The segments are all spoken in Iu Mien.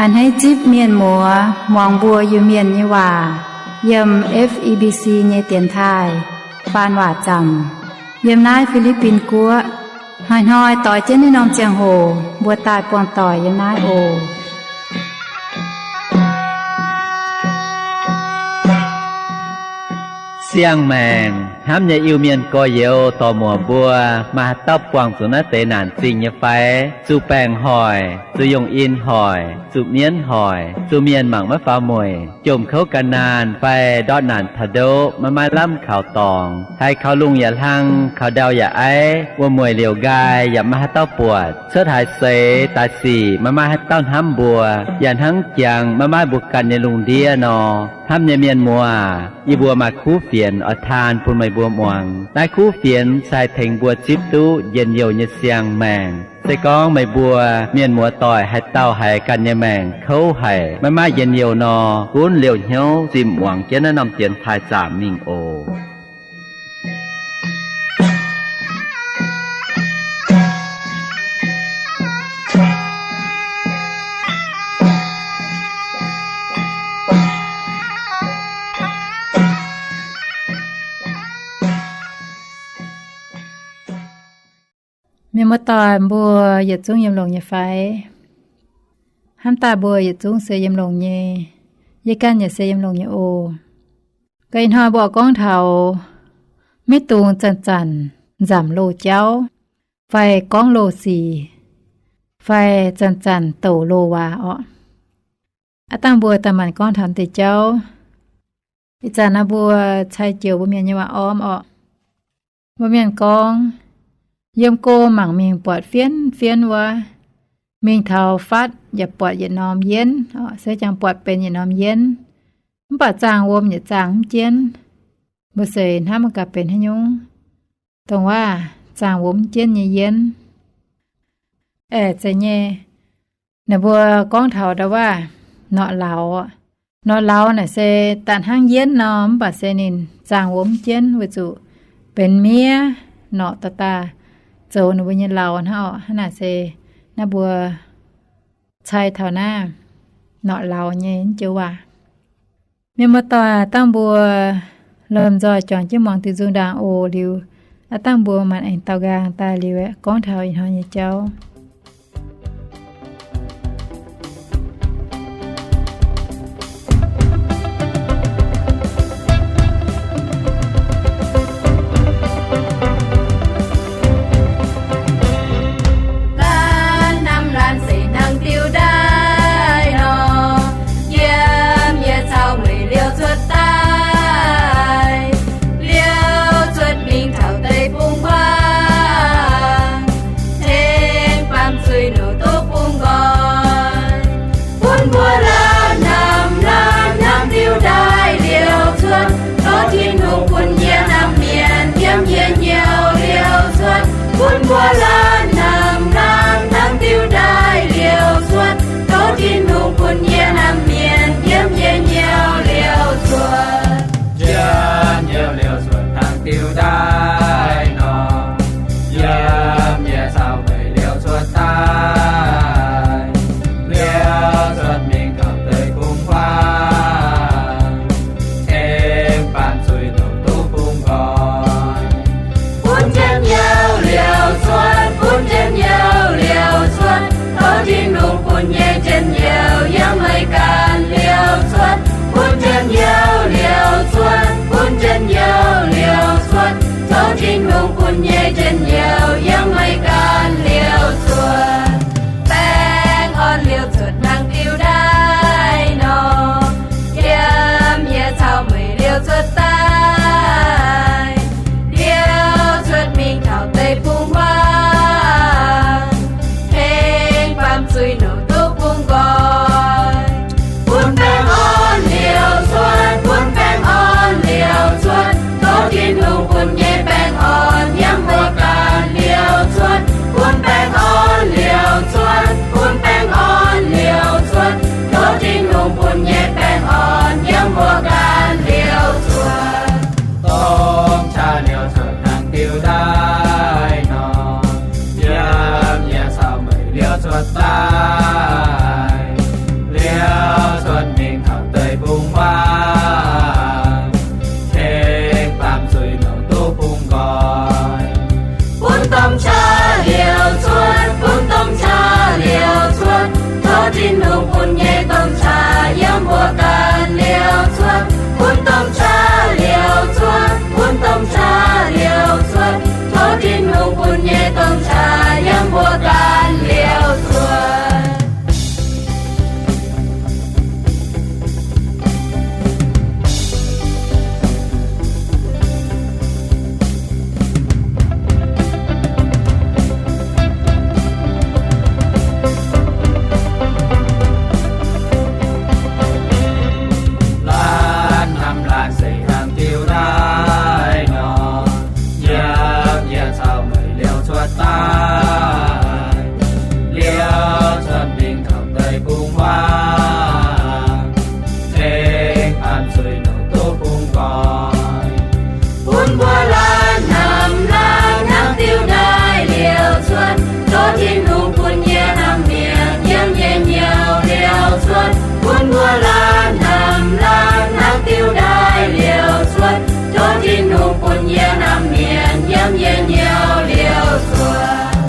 A'hneiv zipv mienh muoz muangx mbuo Iu-Mienh nyei waac yiem F E B C nyei dienx taaih faan waac zaamc yiem naaiv Fi^li^bin Guoqv. Hnoi-hnoi doix jienv naaiv norm ziangh hoc mbuo daaih buangh doic yiem naaiv oc. Siang-maengc hnamv nyei Iu-Mienh gorx-youz dorc-muoc mbuo, maaih haaix dauh buangh zuqc naaiv deix naanc zingh nyei fai? Zuqc baengc hoic, zuqc yongh in hoic, zuqc mienv hoic, zuqc mienh mangc maiv faaux mueic, jomc kouv gan naanh fai ndortv naanc taux ndoqv maiv maaih lamh kaux dorngx, haiz kaux lungh yaac hlang, kaux ndau yaac aiv, wuom-mueic liouc nqaai yaac maiv maaih haaix dauh buatc, cuotv haaix seix daaih sic maiv maaih haaix dauh hnamv mbuo, yaac hnangv jangx maiv maaih mbuo ganh nyei lungh ndiev nor. Hnamv nyei mienh muoz, yie mbuo maaih kuv fienx oix taan bun meih mbuo muangx. Naaiv kuv fienx se haih tengx mbuo zipv duqv njien-youh nyei siang-maengc. Se gorngv meih mbuo mienh muoz-doic haaix dauh haiz ganh nyei maengc kouv haic, maiv maaih njien-youh nor, gunv liouh hnyouv zimh muangx jienv naaiv norm dienx taaih zaamc mingh oc. Mienh muoz-doic mbuo yietc zungv yiem longx nyei fai? Hnamv daaih mbuo yietc zungv se yiem longx nyei. Yie ganh yaac se yiem longx nyei oc. Ga'naaiv hnoi mbuo gorngv taux maiv dungx zanc-zanc nzamc loz-jauv, fai gorngv loz-sic, fai zanc-zanc douc loz-waac orqc. Aav dangh mbuo daaih maanc gorngv taux deix jauv. Ih zanc naaiv mbuo cai joux mbuo mienh nyei waac-orm orqc. Mbuo mienh gorngv, yiem go mangc mingh buatc fienv fienv wuov, mingh taux fatv yaac buatc yietc norm yienv, se jangx buatc benx yietc norm yienv, mv baac zaangh wuom yaac zaangh mv jienv. Mbuo seix hnamv gaax benx haaix nyungc, dongh waac zaangh wuom mv jienv nyei yienv. Aeqv, zeiz nyei. Naaiv mbuo gorngv taux ndau waac norqc lauz. Norqc lauz naaic se daaih hnangv yienv nor, mv baac se ninh zaangh wuom mv jienv weic zuqc benx miev norqc daaih daaih zoux ninh mbuo nyei lauz hnangv orqc. Hnangv naaic se naaiv mbuo cai taux naaiv norqc lauz nyei joux waac. Mienh muoz-doic, dangh mbuo lomh nzoih juangc jienv muangx diuh nzung ndaangc oc. Liuz aav dangh mbuo maanc aengx daaux nqaang daaih liuz aeqv, gorngv taux ih hnoi nyei jauv. Laanh hnamv laanh seix hnangv diuh ndaaih nor, yiem yietc caux mueiz liouh cuotv daaih, liouh cuotv mingh taux deic-bung huaang, tengx baamh zuiz nouc duqv bung nqoi. Bun mbuo laanh hnamv laanh hnangv diuh ndaaih liouh cuotv, tov Tin-Hungh bun yie hnamv mienh yiem yie hnyouv liouh cuotv. Bun mbuo laanh hnamv laanh hnangv diuh ndaaih liouh cuotv, tov Tin-Hungh bun yie hnamv mienh yiem yie hnyouv liouh cuotv. Njien-youh liouh cuotv hnangv diuh ndaaih nor, yiem yietc caux mueiz liouh cuotv daaih, liouh cuotv mingh taux deic-bung huaang, tengx baamh zuiz nouc duqv bung nqoi. Bun njien-youh liouh cuotv, bun njien-youh liouh cuotv, tov Tin-Hungh bun nyei njien-youh yiem meih ganh liouh cuotv. Bun njien-youh liouh cuotv, bun njien-youh liouh cuotv, tov Tin-Hungh bun nyei njien-youh yiem meih ganh liouh cuotv. Baengh orn liouh cuotv hnangv diuh ndaaih nor, yiem yietc caux mueiz liouh cuotv daaih, liouh cuotv mingh taux deic-bung huaang, tengx baamh zuiz nouc duqv bung nqoi. Bun baengh orn liouh cuotv, bun baengh orn liouh cuotv, tov Tin-Hungh bun nyei baengh orn yiem mbuo ganh liouh Tin-Hungh bun nyei domh qaqv yiem mbuo ganh liouh cuotv, bun domh qaqv liouh cuotv, bun domh qaqv liouh cuotv. Tov Tin-Hungh bun nyei domh qaqv yiem mbuo ganh liouh cuotv. Laanh hnamv laanh se hnangv diuh ndaaiv nor, yiem yietc caux meih liouh cuotv daaih, liouh cuotv mingh taux deic-bung-huaang, tengx baamh zuiz nouh duqv bungx nqoi. Bun mbuo laanh hnamv laanh hnangv diuh ndaaiv liouh cuotv. Tov Tin-Hungh bun nyei hnamv mienh yiem nyei hnyouv liouh cuotv. Bun mbuo laanh hnamv laanh hnangv diuh ndaaiv liouh cuotv. Tov Tin-Hungh bun nyei hnamv mienh yiem nyei hnyouv liouh cuotv.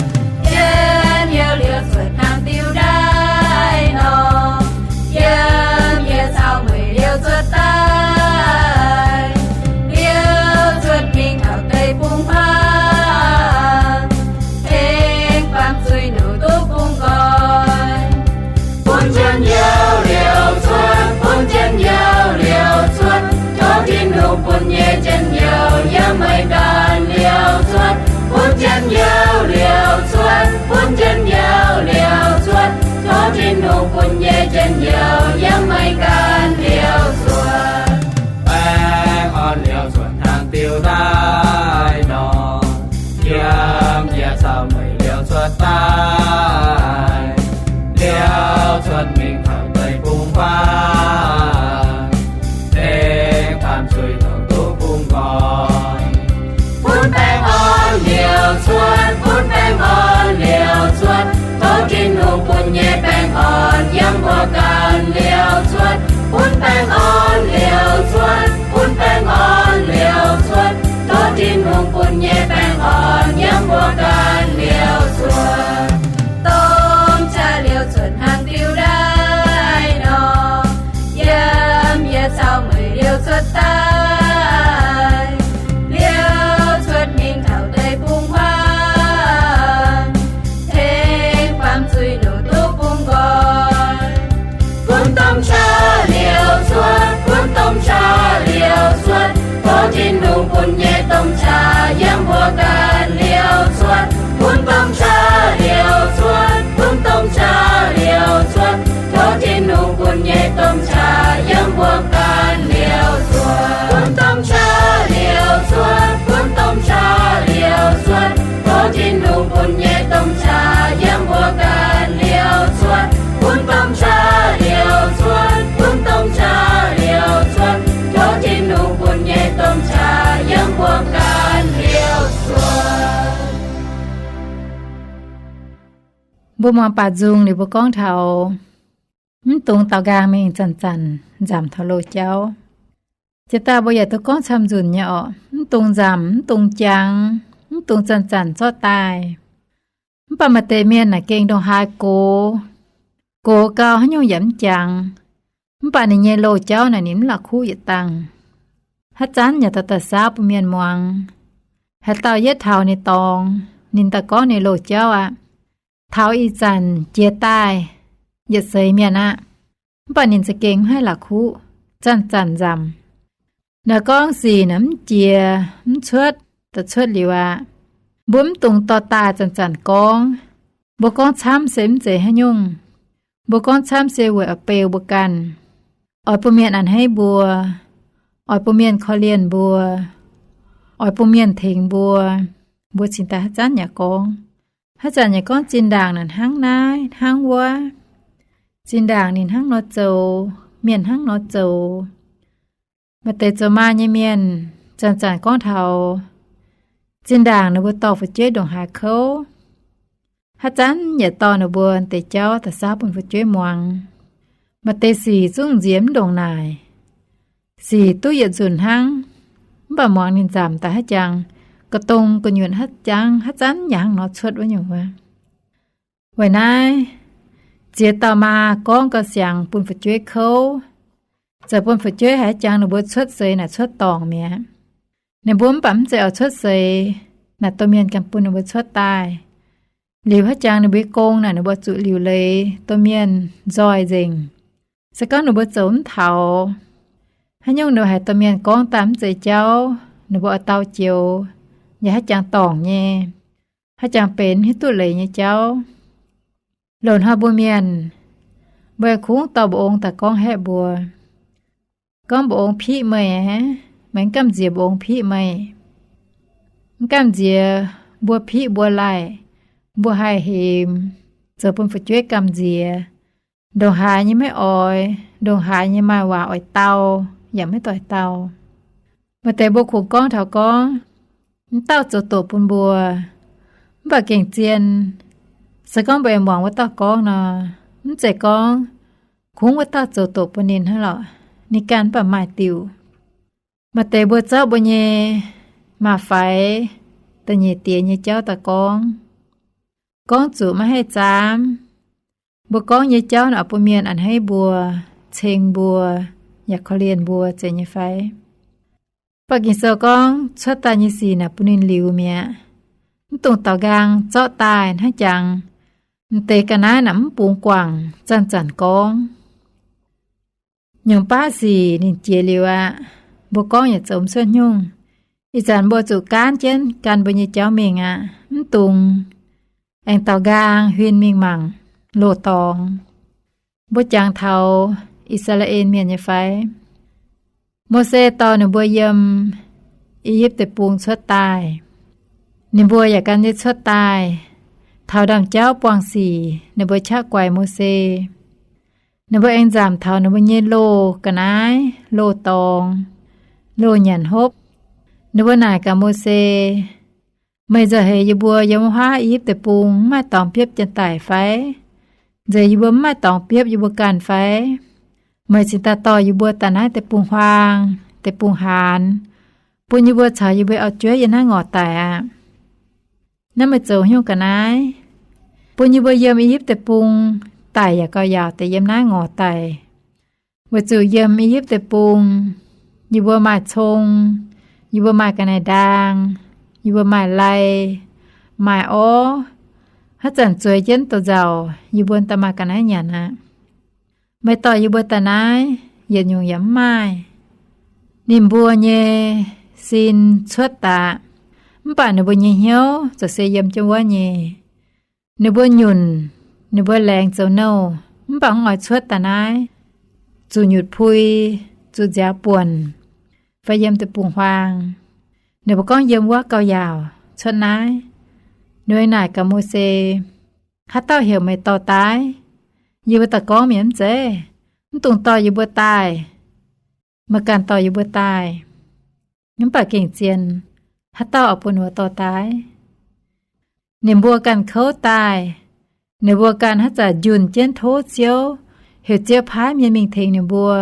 Yiem hnyouv liouh cuotv hnangv diuh ndaaiv nor, yiem yietc caux meih liouh cuotv daaih, liouh cuotv mingh taux deic-bung-huaang, tengx baamh zuiz nouh duqv bungx nqoi. Bun njien-youh liouh cuotv, bun njien-youh liouh cuotv. Tov Tin-Hungh bun nyei njien-youh yiem meih ganh liouh cuotv. Bun njien-youh liouh cuotv, bun njien-youh liouh cuotv. Tov Tin-Hungh bun nyei njien-youh yiem meih ganh liouh cuotv. Baengh orn liouh cuotv hnangv diuh ndaaiv nor, yiem yietc caux meih liouh cuotv daaih, liouh cuotv mingh taux deic-bung-huaang, tengx baamh zuiz nouh duqv bungx nqoi. Bun baengh orn liouh cuotv, bun baengh orn liouh cuotv. Tov Tin-Hungh bun nyei baengh orn yiem mbuo ganh liouh cuotv. Bun baengh orn liouh cuotv, bun baengh orn liouh cuotv. Tov Tin-Hungh bun nyei baengh orn yiem mbuo ganh liouh cuotv. Domh qaqv liouh cuotv hnangv diuh ndaaiv nor, yiem yietc caux meih liouh cuotv daaih, liouh cuotv mingh taux deic-bung-huaang, tengx baamh zuiz nouh duqv bungx nqoi. Bun domh qaqv liouh cuotv, bun domh qaqv liouh cuotv. Tov Tin-Hungh bun nyei domh qaqv yiem mbuo ganh liouh cuotv. Bun domh qaqv liouh cuotv, bun domh qaqv liouh cuotv. Tov Tin-Hungh bun nyei domh qaqv yiem mbuo ganh liouh cuotv. Bun domh qaqv liouh cuotv, bun domh qaqv liouh cuotv. Tov Tin-Hungh bun nyei domh qaqv yiem mbuo ganh liouh cuotv. Bun domh qaqv liouh cuotv, bun domh qaqv liouh cuotv. Tov Tin-Hungh bun nyei domh qaqv yiem mbuo ganh liouh cuotv. Mbuo muangx baac nzung liuz mbuo gorngv taux mv dungx daaux nqaang mingh zanc-zanc nzamc taux loz-jauv. Jiex daaih mbuo yaac duqv gorngv camv nzunc nyei orqc, mv dungx nzamc, mv dungx jangx, mv dungx zanc-zanc zorqv daaih. Mv baac maaih deix mienh naaic gengh ndongc haaix gox, gox gau haaix nyungc yaac mv jangx. Mv baac ninh nyei loz-jauv naaic ninh mv la'kuqv yietc dangh. Haaix zanc yaac daaih daaih saauv bun mienh muangx. Haaix dauh yietv taux ninh dorngx, ninh daaih gorngv ninh loz-jauv aqv. Taux ih zanc jiex daaih yietc seix mienh aqv. Mv baac ninh za'gengh mv haih la'kuqv, zanc-zanc nzamc. Naaiv gorngv sic naaic mv jiex mv cuotv, da'cuotv liuz aqv. Mbuo mv dungx dorh daaih zanc-zanc gorngv. Mbuo gorngv camv se mv zeiz haaix nyungc. Mbuo gorngv camv se weic oix beu mbuo ganh, oix bun mienh a'hneiv mbuo, oix bun mienh korv-lienh mbuo, oix bun mienh tengx mbuo. Mbuo cingx daaih haaix zanc yaac gorngv. Haaix zanc yaac gorngv zinh ndaangc naaic hnangv naaiv hnangv wuov. Zinh ndaangc ninh hnangv nor zoux, mienh hnangv nor zoux. Maaih deix zoux maa nyei mienh zanc-zanc gorngv taux zinh ndaangc ninh mbuo dorh fu'jueiv ndongc haaix kouv. Haaix zanc yaac dorh ninh mbuo deix jauv daaih saauv bun fu'jueiv muangx. Maaih deix sic zungv nziex mv ndongc naaic. Sic duqv yietc nzunc hnangv, mv baac muangx ninh nzamc daaih haaix jangx, ga'dong gu'nyuoz haaix jangx, haaix zanc yaac hnangv nor cuotv wuov nyungc wuov. Weic naaiv, Ziex dauh maa gorngv gauh siangx bun fu'jueiv kouv, zoux bun fu'jueiv haiz jangx ninh mbuo cuotv seix naaic cuotv dorngc mi'aqv. Ninh mbuo mv baac mv zeiz oix cuotv seix naaic domh mienh ganh bun ninh mbuo cuotv daaih. Liuz haiz jangx ninh mbuo gong naaic ninh mbuo zuqc liuc leiz domh mienh nzoih nzengc. Se gorngv ninh mbuo zoux mv taux, haaix nyungc ninh mbuo haiz domh mienh gorngv daaih mv zeiz jauv, ninh mbuo oix dau joux, yaac haiz jangx dorngc nyei, haiz jangx benx hiuv duqv leiz nyei jauv. Loz-hnoi mbuo mienh, mbuo kungx dorh mbu'ongx daaih gorngv haeqv mbuo, gorngv mbu'ongx piqv meih aqv, meih mv gamh nziex mbu'ongx piqv meih, mv gamh nziex mbuo piqv mbuo laih, mbuo haih hemx, zoux bun fu'jueiv gamh nziex, ndongc haaix nyei maiv oix, ndongc haaix nyei maaih waac oix dau, yaac maiv doix dau. Maaih deix mbuo kungx gorngv taux gorngv, mv dauh zoux doqc bun mbuo, mv baac gengh zien, se gorngv mbuo aengx muangx wuov dauh gorngv nor, mv zeiz gorngv kungx wuov dauh zoux doqc bun ninh hnangv lorqc, ninh ganh mv baac maaih diuc. Maaih deix mbuo zorqv mbuo nyei maa-faix, da'nyeic diex nyei jauv daaih gorngv, gorngv zuqc maiv haih zaamv. Mbuo gorngv nyei jauv naaic bun mienh a'hneiv mbuo, ceng mbuo, yaac korv-lienh mbuo zeiz nyei fai? Mv baac Ging-Sou gorngv cuotv daaih nyei sic naaic bun ninh liuz mi'aqv. Mv dungx daaux nqaang zorqv daaih hnangv jangx. M'deix ga'naaiv naaic mv bungx guangc zanc-zanc gorngv. Nyungc baav sic ninh jiex liuz aqv. Mbuo gorngv yaac zoux mv cuotv nyungc. Ih zanc mbuo zuqc gaanv jienv gan mbuo nyei jauv mingh aqv. Mv dungx aengx daaux nqaang huin mingh mangc loz-dorngx. Mbuo jangx taux I^saa^laa^en Mienh nyei fai? Mose dorh ninh mbuo yiem I^yipv Deic-Bung cuotv daaih. Ninh mbuo yaac gan jienv cuotv daaih. Taux ndaamv-jauv buangh sic ninh mbuo qaqv guaix Mose. Ninh mbuo aengx nzamc taux ninh mbuo nyei loz ga'naaiv, loz-dorngx, loz-nyanc hopv. Ninh mbuo naaic gaax Mose, meih nzauh heix yie mbuo yiem wuov haav I^yipv Deic-Bung mv maaih dorngx biopv janx-daic fai? Nzengc yie mbuo mv maaih dorngx biopv yie mbuo ganh fai? Meih cingx daaih dorh yie mbuo daaih naaiv deic-bung-huaang, deic-bung-haanz, bun yie mbuo caux yie mbuo auv-jueiv yiem naaiv ngorc daic aqv. Naaiv meih zoux nyungc ga'naaiv, bun yie mbuo yiem I^yipv Deic-Bung daic yaac gauh yaauc deix yiem naaiv ngorc daic. Weic zuqc yiem I^yipv Deic-Bung, yie mbuo maaih cong, yie mbuo maaih ga'naaiv-ndaang, yie mbuo maaih lai, maaih orv. Haaix zanc zueiz jienv douz-nzauc, yie mbuo daaih maaih ga'naaiv nyanc aqv. Meih dorh yie mbuo daaih naaiv, yietc nyungc yaac mv maaih. Ninh mbuo nyei sin cuotv daaih, mv baac ninh mbuo nyei hnyouv zoux se yiem jienv wuov nyei. Ninh mbuo nyunc, ninh mbuo laengz zoux nouh, mv baac mv oix cuotv daaih naaiv, zuqc nyutc pui, zuqc nziaaux buonc, fai yiem deic-bung-huaang. Ninh mbuo gorngv yiem wuov gauh yaauc, cuotv naaiv. Ninh mbuo naaic gaax Mose, haaix dauh heuc meih dorh daaih? Yie mbuo daaih gorngv mienh mv zeiz, mv dungx dorh yie mbuo daaih. Meih ganh dorh yie mbuo daaih. Mv baac gengh zien, haaix dauh oix bun ninh mbuo dorh daaih? Ninh mbuo ganh kouv daaih. Ninh mbuo ganh haaix zanc njunh jienv tov Ziouv, heuc Ziouv paaiv mienh mingh tengx ninh mbuo,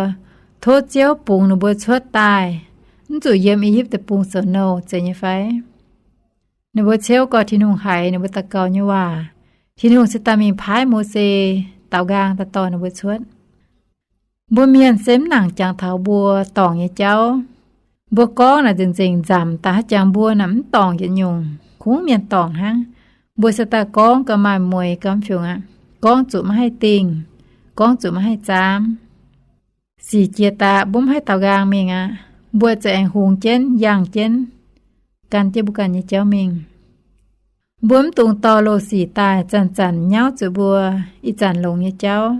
tov Ziouv bungx ninh mbuo cuotv daaih, mv zuqc yiem I^yipv Deic-Bung zoux nouh, zeiz nyei fai? Ninh mbuo ciouv gorx Tin-Hungh haiz ninh mbuo daux gaux nyei waac, Tin-Hungh se daaih mingh paaiv Mose daaux nqaang daaih dorh ninh mbuo cuotv. Mbuo mienh se mv nangc jangx taux mbuo dorngc nyei jauv. Mbuo gorngv naaic nzengc-nzengc nzamc daaih haaix jangx mbuo naaic mv dorngc yietc nyungc, kungx mienh dorngc hnangv. Mbuo se daaih gorngv gauh maaih mueix gauh mv fiungc aqv. Gorngv zuqc maiv haih dingh, gorngv zuqc maiv haih zaamv. Sic jiex daaih mbuo mv haih daaux nqaang mingh aqv. Mbuo za'eix aengx hungx jienv, yangh jienv, gan jienv mbuo ganh nyei jauv mingh. Mbuo mv dungx dorh loz-sic daaih zanc-zanc nyauv zuqc mbuo ih zanc longx nyei jauv.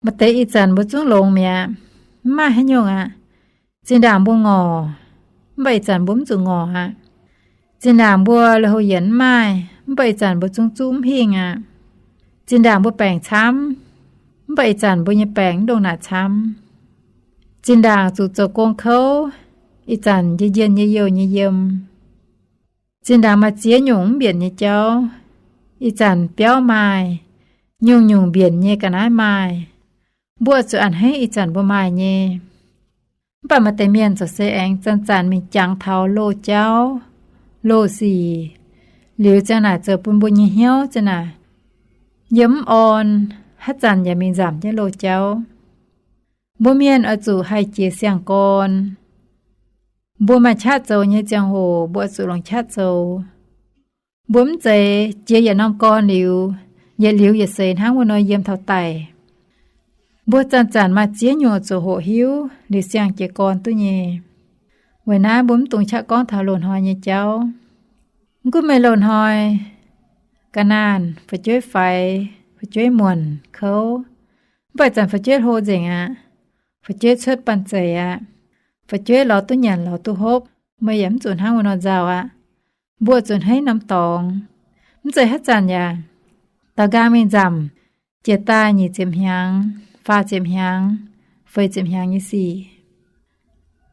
Maaih deix ih zanc mbuo zungv longx mi'aqv, mv maaih haaix nyungc aqv. Zinh ndaangc mbuo ngorc, mv baac ih zanc mbuo mv zuqc ngorc aqv. Zinh ndaangc mbuo lui-houx yienc mv maaih, mv baac ih zanc mbuo zungv zuqv mv hingh aqv. Zinh ndaangc mbuo baengc camv, mv baac ih zanc mbuo nyei baengc mv ndongc naaic camv. Zinh ndaangc zuqc zoux gong kouv, ih zanc njien-njien nyei youh nyei yiem. Zinh ndaangc maaih ziex nyungc mv mbienc nyei jauv, ih zanc biauv maaih, nyungc-nyungc mbienc nyei ga'naaiv maaih. Mbuo zuqc a'hneiv ih zanc mbuo maaih nyei. Mv baac maaih deix mienh ziouc se aengx zanc-zanc mingh jangx taux loz-jauv, loz-sic, liuz ziang naaic zoux bun mbuo nyei hnyouv ziang naaic yiem mv orn, haaix zanc yaac mingh nzamc jienv loz-jauv. Mbuo mienh oix zuqc haih jiex siang-gorn. Mbuo maaih qaqv zoux nyei ziangh hoc, mbuo oix zuqc longc qaqv zoux. Mbuo mv zeiz jiex yietc norm gorn liuz, yietc liuz yietc seix hnangv wuov nor yiem taux daic. Mbuo zanc-zanc maaih ziex nyungc zuqc hoqc hiuv liuz siang jiez gorn duqv nyei. Weic naaiv mbuo mv dungx qaqv gorngv taux loz-hnoi nyei jauv. Mv gunv meih loz-hnoi ga'naanh, fu'jueiv faix, fu'jueiv muonc kouv, mv baac zanc fu'jueiv hlo nzengc aqv, fu'jueiv cuotv banh zeic aqv, fu'jueiv lorz duqv nyanc lorz duqv hopv, meih yaac mv zuqc hnangv wuov nor nzauh aqv. Mbuo zuqc hneiv norm dorngx. Mv zeiz haaix zanc yaac daaux nqaang mingh nzamc, jiex daaih nyic ziepc hnyangx, faah ziepc hnyangx, feix ziepc hnyangx nyei sic.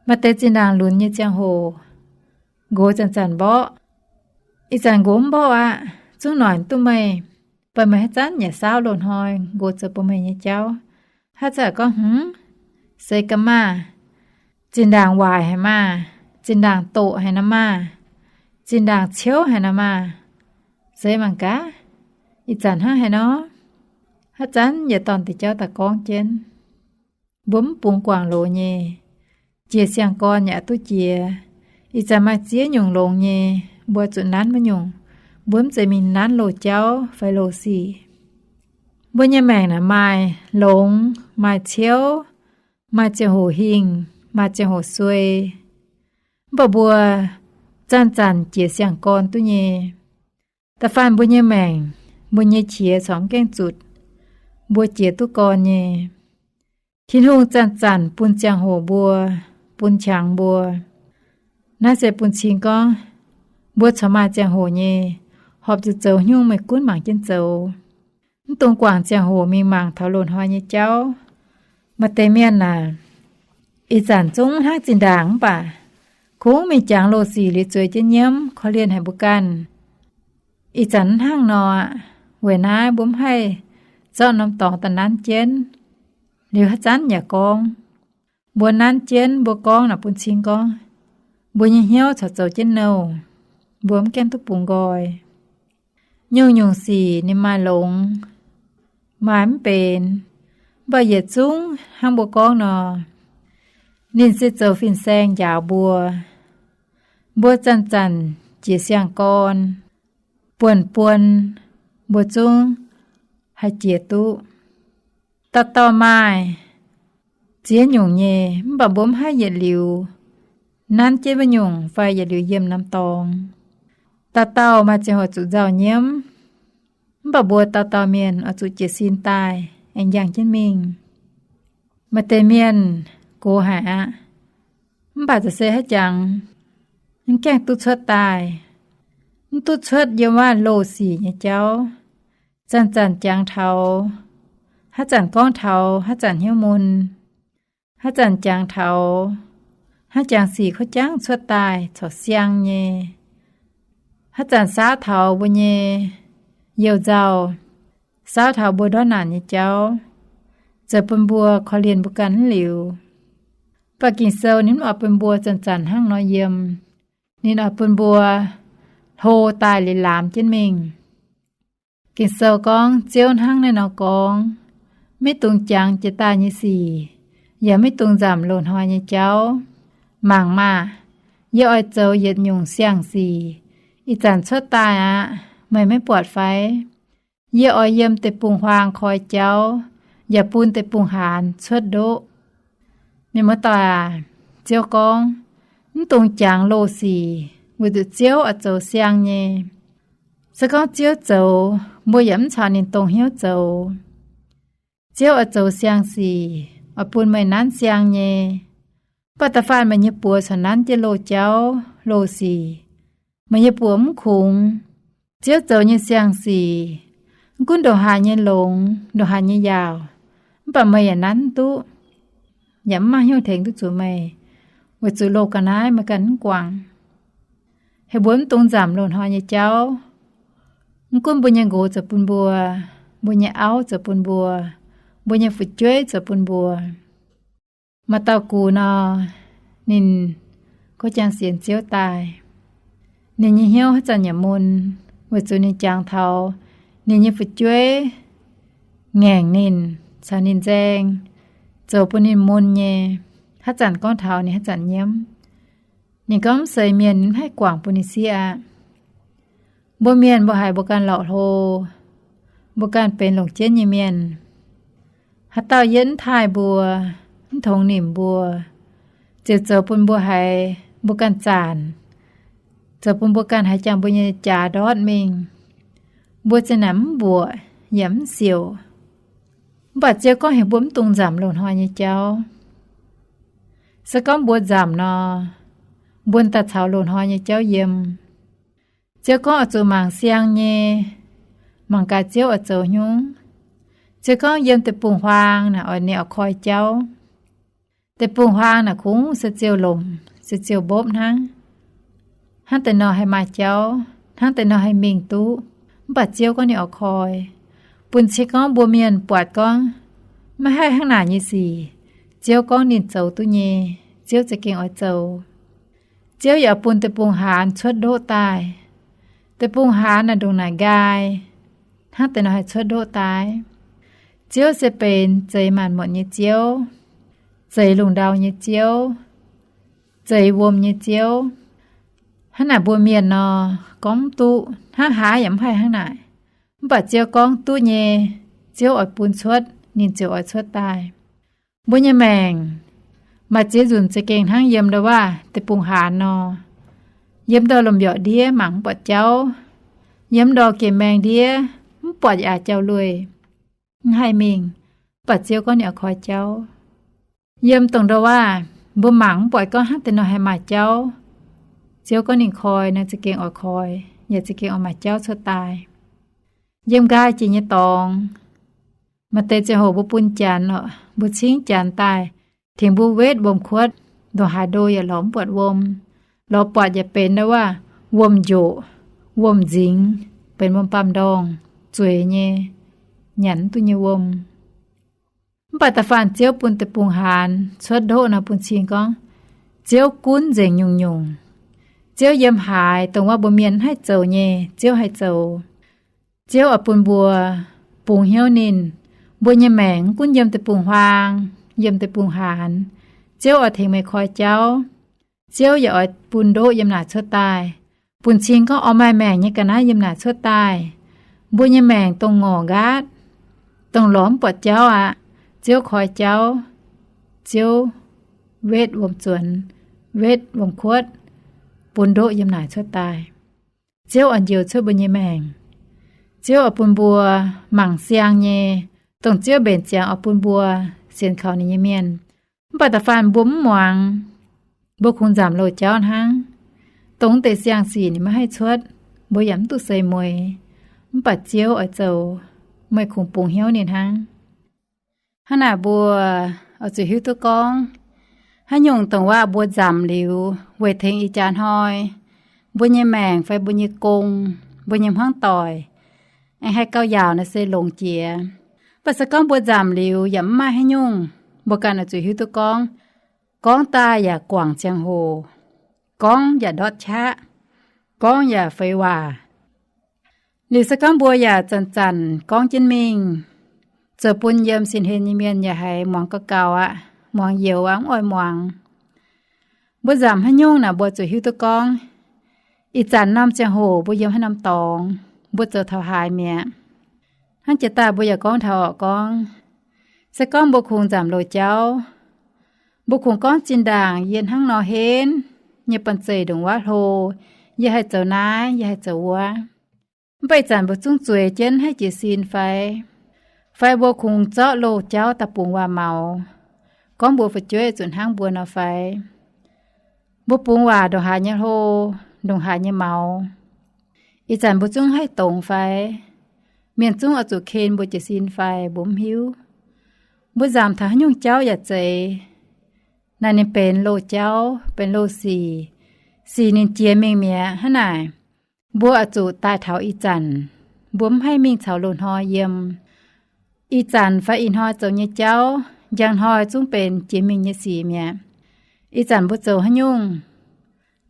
Maaih deix zinh ndaangc lunx nyei ziangh hoc, nqox zanc-zanc mborqv. Ih zanc nqox mv mborqv aqv, zungv noic duqv meih, baac meih haaix zanc yaac saauv loz-hnoi nqox zoux bun meih nyei jauv. Haaix zanc gorngv, Hmz, seix ga'maah, zinh ndaangc waaic haic maah, zinh ndaangc doqc haic nor maah, zinh ndaangc ciouv haic nor maah, seix mangc gaax, ih zanc hnangv haaix nor. Haaix zanc yaac dorn deix jauv daaih gorngv jienv. Mbuo mv bungx guangc loz nyei. Jiex siang-gorn yaac duqv jiex. Ih zanc maaih ziex nyungc longx nyei, mbuo zuqc nanv wuov nyungc. Mbuo mv zeiz mingh nanv loz-jauv fai loz-sic. Mbuo nyei maengc naaic maaih longx, maaih ciouv, maaih ziangh hoc hingh, maaih ziangh hoc suei. Mv baac mbuo zanc-zanc jiex siang-gorn duqv nyei. Da'faanh mbuo nyei maengc, mbuo nyei qiex corc mv gaengh zutc, mbuo jiex duqv gorn nyei. Tin-Hungh zanc-zanc bun ziangh hoc mbuo, bun qangx mbuo. Naaiv se bun cing gorngv mbuo corc maaih ziangh hoc nyei, horpc zuqc zoux haaix nyungc meih gunv mangc jienv zoux. Mv dungx guangc ziangh hoc mingh mangc taux loz-hnoi nyei jauv. Maaih deix mienh aac, ih zanc zungv hnangv zinh ndaangc mv baac kungx mingh jangx loz-sic liuz zueiz jienv nyiemv, korv-lienh haic mbuo ganh. Ih zanc mv hnangv nor aqv. Weic naaiv mbuo mv haih zorqv norm dorngx daaih nanv jienv. Liuz haaix zanc yaac gorngv, mbuo nanv jienv, mbuo gorngv naaic bun cing gorngv, mbuo nyei hnyouv corc zoux jienv nouh. Mbuo mv gaengh duqv bungx nqoi. Nyungc-nyungc sic ninh maaih longx, maaih mv benx, mv baac yietc zungv hnangv mbuo gorngv nor, ninh se zoux fin-saeng njaaux mbuo. Mbuo zanc-zanc jiex siang-gorn, buonv-buon, mbuo zungv haih jiex duqv. Dauh dauh maaih ziex nyungc nyei, mv baac mbuo mv haih yietc liuz nanv jienv wuov nyungc fai yietc liuz yiem norm dorngx. Dauh dauh maaih ziangh hoc zuqc nzauh nyiemv, mv baac mbuo dauh dauh mienh oix zuqc jiez sin daaih aengx njang jienv mingh. Maaih deix mienh gox haic aqv, mv baac za'gengh se haiz jangx, mv gaengh duqv cuotv daaih. Mv duqv cuotv yiem wuov loz-sic nyei jauv. Zanc-zanc jangx taux, haaix zanc gorngv taux haaix zanc hnyouv mun. Haaix zanc jangx taux haaix jangx sic kov jangv cuotv daaih corc siang nyei. Haaix zanc saauv taux mbuo nyei youh nzauh, saauv taux mbuo ndortv naanc nyei jauv, zoux bun mbuo korv-lienh mbuo ganh mv liuz. Mv baac Ging-Sou ninh mv oix bun mbuo zanc-zanc hnangv nor yiem. Ninh oix bun mbuo hlo daaih liuz laamx jienv mingh. Ging-Sou gorngv Ziouv hnangv naaiv nor gorngv, maiv dungx jangx jiex daaih nyei sic, yaac maiv dungx nzamc loz-hnoi nyei jauv. Mangc maah! Yie oix zoux yietc nyungc siang-sic, ih zanc cuotv daaih aqv. Meih maiv buatc fai? Yie oix yiem deic-bung-huaang koi jauv, yaac bun deic-bung-haanz cuotv ndoqv. Mienh muoz-doic aac, Ziouv gorngv, mv dungx jangx loz-sic, weic zuqc Ziouv oix zoux siang nyei. Se gorngv Ziouv zoux, mbuo yaac mv caux ninh dongh hnyouv zoux. Ziouv oix zoux siang-sic, oix bun meih nanv siang nyei. Mv baac da'faanh meih nyei buoz corc nanv jienv loz-jauv loz-sic, meih nyei buoz mv kungx. Ziouv zoux nyei siang-sic, mv gunv ndongc haaix nyei longx, ndongc haaix nyei yaauc, mv baac meih yaac nanv mv duqv, yaac mv maaih hnyouv tengx duqv zuqc meih, weic zuqc loz ga'naaiv meih ganh mv guangc. Heuc mbuo mv dungx nzamc loz-hnoi nyei jauv. Mv gunv mbuo nyei nqox zoux bun mbuo, mbuo nyei auv zoux bun mbuo, mbuo nyei fu'jueiv zoux bun mbuo. Maaih dauh gux nor, ninh gorngv jangx sienx Ziouv daaih, ninh nyei hnyouv haaix zanc yaac mun, weic zuqc ninh jangx taux ninh nyei fu'jueiv ngaengc ninh, caux ninh nzaeng, zoux bun ninh mun nyei. Haaix zanc gorngv taux ninh haaix zanc nyiemv. Ninh gorngv mv seix mienh mv haih guangc bun ninh sieqv aqv. Mbuo mienh mbuo haiz mbuo ganh lorqc hlo, mbuo ganh benx longc jienv nyei mienh. Haaix dauh yie mv taaih mbuo, mv tongx nimc mbuo, ziouc zoux bun mbuo haiz mbuo ganh zaanc, zoux bun mbuo ganh haiz jangx mbuo nyei jaax ndortv mingh. Mbuo zinh naaic mv mbuoqc yaac mv siouc. Mv baac Ziouv gorngv heuc mbuo mv dungx nzamc loz-hnoi nyei jauv. Se gorngv mbuo nzamc nor, mbuo daaih caux loz-hnoi nyei jauv yiem. Ziouv gorngv oix zuqc mangc siang nyei, mangc gaax Ziouv oix zoux nyungc. Ziouv gorngv yiem deic-bung-huaang naaic oix, ninh oix koi jauv. Deic-bung-huaang naaic kungx se ziouc lomc, se ziouc mbopv hnangv. Hnangv deix nor haih maaih jauv, hnangv deix nor haih mingh duqv, mv baac Ziouv gorngv ninh oix koi. Bun cing gorngv mbuo mienh buatc gorngv maiv haih hnangv naaic nyei sic, Ziouv gorngv ninh zoux duqv nyei, Ziouv za'gengh oix zoux. Ziouv yaac bun deic-bung-haanz cuotv ndoqv daaih. Deic-bung-haanz naaic ndongc naaic nqaai, hnangv deix nor haih cuotv ndoqv daaih. Ziouv se benx zeix maanc muotc nyei Ziouv, zeix lungh ndau nyei Ziouv, zeix wuom nyei Ziouv. Hnangv naaic mbuo mienh nor, gorngv mv duqv, hnangv haaix yaac mv haih hnangv naaic. Mv baac Ziouv gorngv duqv nyei, Ziouv oix bun cuotv, ninh ziouc oix cuotv daaih. Mbuo nyei maengc maaih ziex nzunc za'gengh hnangv yiem ndau-waav deic-bung-haanz nor. Yiem ndau lomh mbiorqc ndiev mangc mv buatc jauv, yiem ndau gemh maeng ndiev mv buatc yaac jauv-lueiz, mv haih mingh, mv baac Ziouv gorngv ninh oix koi jauv. Yiem dongh ndau-waav mbuo mangc mv buatc gorngv hnangv deix nor haih maaih jauv, Ziouv gorngv ninh koi nor za'gengh oix koi, yaac za'gengh oix maaih jauv cuotv daaih. Yiem nqaai jiex nyei dorngx, maaih deix ziangh hoc mbuo bun janx oc, mbuo cingv janx daaih tengx mbuo wetv wuom-kuotv, ndongc haaix ndo yaac lorz mv buatc wuom, lorz buatc yaac benx ndau-waav wuom njoqc, wuom nzingx, benx wuom baamh ndorngh, zueiz nyei, nyanc mv duqv nyei wuom. Mv baac da'faanh Ziouv bun deic-bung-haanz cuotv ndoqv nor bun cing gorngv Ziouv gunv nzengc nyungc-nyungc. Ziouv yiem haaix dongh wuov mbuo mienh mv haih zoux nyei, Ziouv haih zoux. Ziouv oix bun mbuo bungx hnyouv ninh. Mbuo nyei maengc mv gunv yiem deic-bung-huaang, yiem deic-bung-haanz, Ziouv oix tengx meih koi jauv. Ziouv yaac oix bun ndoqv yiem naaic cuotv daaih, bun cing gorngv oix maaih maengc nyei ga'naaiv yiem naaic cuotv daaih. Mbuo nyei maengc dongh ngorc nqaatv, dongh lorz mv buatc jauv aqv, Ziouv koi jauv. Ziouv wetv wuom-zuonx, wetv wuom-kuotv, bun ndoqv yiem naaic cuotv daaih. Ziouv oix njoux cuotv mbuo nyei maengc. Ziouv oix bun mbuo mangc siang nyei, dongh Ziouv mbenc ziangx oix bun mbuo sienx kaux ninh nyei mienh. Mv baac da'faanh mbuo mv muangx, mbuo kungx nzamc loz-jauv hnangv. Dongh deix siang-sic ninh maiv haih cuotv, mbuo yaac mv duqv seix mueiz. Mv baac Ziouv oix zoux, meih kungx bungx hnyouv ninh hnangv. Hnangv naaic mbuo oix zuqc hiuv duqv gorngv, haaix nyungc dongh waac mbuo nzamc liuz weic tengx ih jaax hnoi mbuo nyei maengc fai mbuo nyei gong, mbuo nyei hmuangv doic, aengx haih gauh yaauc naaic se longx jiex. Mv baac se gorngv mbuo nzamc liuz yaac mv maaih haaix nyungc, mbuo ganh oix zuqc hiuv duqv gorngv, gorngv daaih yaac guangc ziangh hoc, gorngv yaac ndortv qaqv, gorngv yaac feix waac. Liuz se gorngv mbuo yaac zanc-zanc gorngv jienv mingh, zoux bun yiem sin-hlen nyei mienh yaac haiz muangx gauh gaux aqv, muangx youx aqv, mv oix muangx. Mbuo nzamc haaix nyungc naaic mbuo zuqc hiuv duqv gorngv, ih zanc norm ziangh hoc mbuo yiem haaix norm dorngx, mbuo zoux taux haaix mi'aqv. Hnangv jiex daaih mbuo yaac gorngv taux orqc gorngv, se gorngv mbuo kungx nzamc loz-jauv, mbuo kungx gorngv zinh ndaangc yie hnangv nor henv, nyei banh zeic ndongc wuov hlo, yie haih zoux naaiv, yie haih zoux wuov. Mv baac ih zanc mbuo zungv zueiz jienv haih jiez sin fai? Fai mbuo kungx zorqv loz-jauv daaih bungx waac-maux, gorngv mbuo fu'jueiv zuqc hnangv mbuo nor fai? Mbuo bungx waac ndongc haaix nyei hlo, ndongc haaix nyei maux, ih zanc mbuo zungv haih dongz fai? Mienh zungv oix zuqc ken mbuo jiez sin fai? Mbuo mv hiuv. Mbuo nzamc taux haaix nyungc jauv yaac zeiz. Naaiv ninh benx loz-jauv, benx loz-sic, sic ninh jiex mingh mi'aqv. Hnangv naaic, mbuo oix zuqc daaih taux ih zanc. Mbuo mv haih mingh caux loz-hnoi yiem. Ih zanc fai ih hnoi zoux nyei jauv, njang hnoi zungv benx jiex mingh nyei sic mi'aqv. Ih zanc mbuo zoux haaix nyungc,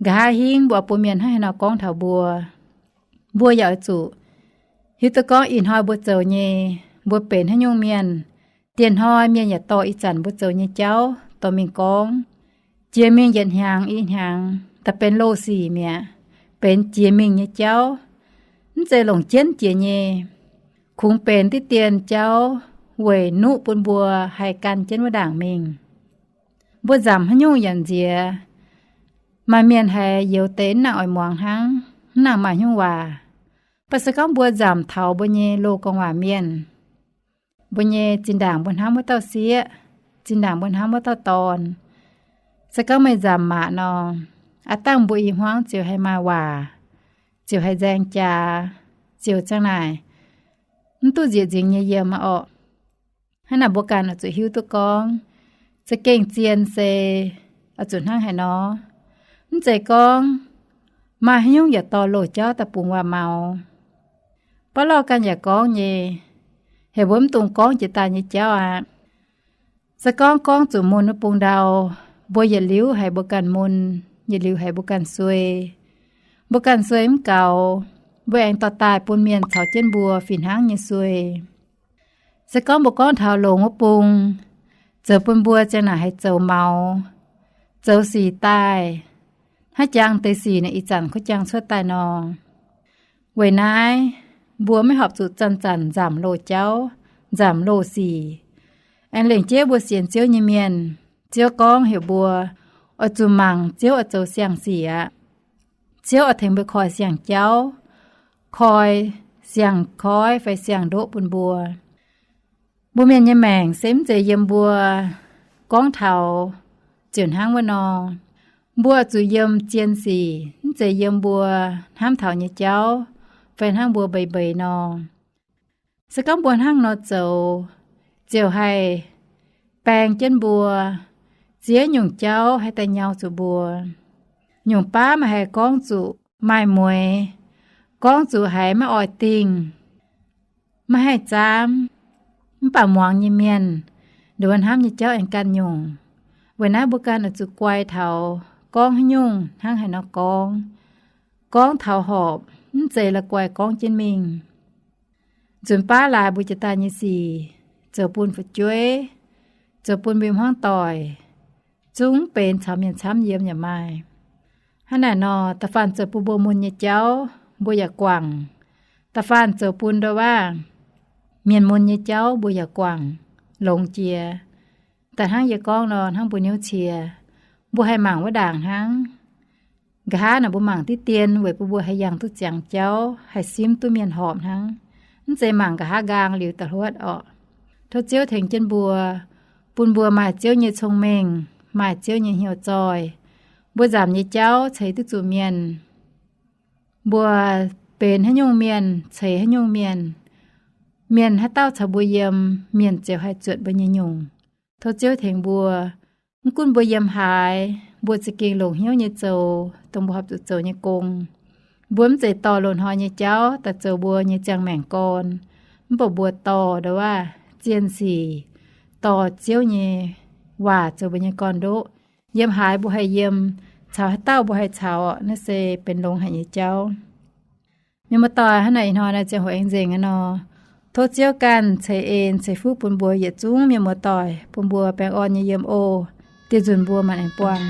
nqa'haav hingv mbuo oix bun mienh hnangv haaix nor gorngv taux mbuo. Mbuo yaac oix zuqc hiuv duqv gorngv ih hnoi mbuo zoux nyei, mbuo benx haaix nyungc mienh. Dieh hnoi mienh yaac dorh ih zanc mbuo zoux nyei jauv dorh mingh gorngv. Jiex mingh yietc hnyangx i hnyangx da'benx loz-sic mi'aqv, benx jiex mingh nyei jauv. Mv zeiz longc jienv jiex nyei. Kungx benx diqv dien jauv weic nuqv bun mbuo haih gan jienv wuov ndaangc mingh. Mbuo nzamc haaix nyungc yaac nziex. Maaih mienh haiz youz deix mv nangc oix muangx hnangv, mv nangc maaih hnyouv waac. Mv baac se gorngv mbuo nzamc taux mbuo nyei loz-guang waac mienh, mbuo nyei zinh ndaangc mbuo hnamv wuov dauh sieqv, zinh ndaangc mbuo hnamv wuov dauh dorn, se gorngv meih nzamc maac nor, aav dangh mbuo i hmuangv ziouc haih maaih waac, ziouc haih nzaeng jaax, ziouc ziang naaic mv duqv nzieqc nzingx nyei yiem orqc. Hnangv naaic mbuo ganh oix zuqc hiuv duqv gorngv, za'gengh zien se oix zuqc hnangv haaix nor. Mv zeiz gorngv maaih haaix nyungc yaac dorh loz-jauv daaih bungx waac-maux. Baav lorh ganh yaac gorngv nyei, heuc mbuo mv dungx gorngv jiex daaih nyei jauv aqv. Se gorngv gorngv zuqc mun wuov bung ndau, mbuo yietc liuz haiz mbuo ganh mun, yietc liuz haiz mbuo ganh suei. Mbuo ganh suei mv gaux, mbuo aengx dorh daaih bun mienh caux jienv mbuo fih hnangv nyei suei. Se gorngv mbuo gorngv taux longx wuov bung, zoux bun mbuo ziang naaic haih zoux maux, zoux sic daaih, hnangv jangx deix sic naaic ih zanc kuv jangx cuotv daaih nor. Weic naaiv, mbuo maiv horpc zuqc zanc-zanc nzamc loz-jauv, nzamc loz-sic. Aengx lengc jeiv mbuo sienx Ziouv nyei mienh, Ziouv gorngv heuc mbuo oix zuqc mangc Ziouv oix zoux siang-sic aqv. Ziouv oix tengx mbuo koi siang-jauv, koi siang-koiv fai siang-ndoqv bun mbuo. Mbuo mienh nyei maengc se mv zeiz yiem mbuo gorngv taux ziouc hnangv wuov nor. Mbuo zuqc yiem zien sic, mv zeiz yiem mbuo hnamv taux nyei jauv fai hnangv mbuo mbeix mbeix nor. Se gorngv mbuo hnangv nor zoux, ziouc haih baeng jienv mbuo, ziex nyungc jauv haih daaih nyau zuqc mbuo. Nyungc baav maaih haiz gorngv zuqc maaih mueix, gorngv zuqc haiz maiv oix dingh, maiv haih zaamv. Mv baac muangx nyei mienh, nduov hnamv nyei jauv aengx ganh nyungc. Weic naaiv mbuo ganh oix zuqc guai taux gorngv haaix nyungc hnangv haaix nor gorngv. Gorngv taux horpc, mv zeiz la'guaih gorngv jienv mingh. Nzunc baav laaix mbuo jiex daaih nyei sic, zoux bun fu'jueiv, zoux bun mbuo hmuangv doic, zungv benx caux mienh camv yiem yaac maaih. Hnangv naaic nor, da'faanh zoux bun mbuo mun nyei jauv mbuo yaac guangc. Da'faanh zoux bun ndoh waav mienh mun nyei jauv mbuo yaac guangc, longx jiex. Da'hnangv yie gorngv nor, hnangv mbuo niouv cie, mbuo haih mangc wuov ndaangc hnangv. Nqa'haav naaic mbuo mangc diqv dien weic bun mbuo haih yangh duqv ziangx jauv, haih simv duqv mienh horpc hnangv. Mv zeiz mangc nqa'haav nqaang liuz da'hluotv orqc. Tov Ziouv tengx jienv mbuo, bun mbuo maaih Ziouv nyei cong-mengh, maaih Ziouv nyei hnyouv zoih. Mbuo nzamc nyei jauv ceix duqv zuqc mienh. Mbuo benx haaix nyungc mienh, ceix haaix nyungc mienh, mienh haaix dauh caux mbuo yiem, mienh ziouc haih zuotc mbuo nyei nyungc. Tov Ziouv tengx mbuo, mv gunv mbuo yiem haaix, mbuo za'gengh longc hnyouv nyei zoux dongh mbuo horpc zuqc zoux nyei gong. Mbuo mv zeiz dorh loz-hnoi nyei jauv daaih zoux mbuo nyei ziangh maengc gorn. Mv baac mbuo dorh ndoh waav zien sic, dorh Ziouv nyei waac zoux mbuo nyei gorn-ndoqv. Yiem haaix mbuo haih yiem, caux haaix dauh mbuo haih caux, naaiv se benx longx haic nyei jauv. Mienh muoz-doic, hnangv naaic ih hnoi naaiv ziangh hoc aengx nzengc aqv nor. Tov Ziouv ganh ceix en ceix fuqv bun mbuo yietc zungv mienh muoz-doic, bun mbuo baengh orn nyei yiem oc. Dieh nzunc mbuo maanc aengx buangh.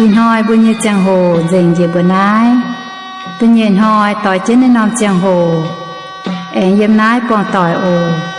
Ih hnoi mbuo nyei ziangh hoc nzengc njiec mbuo naaiv. Da'nyeic hnoi doix jienv naaiv norm ziangh hoc aengx yiem naaiv buangh doic oc.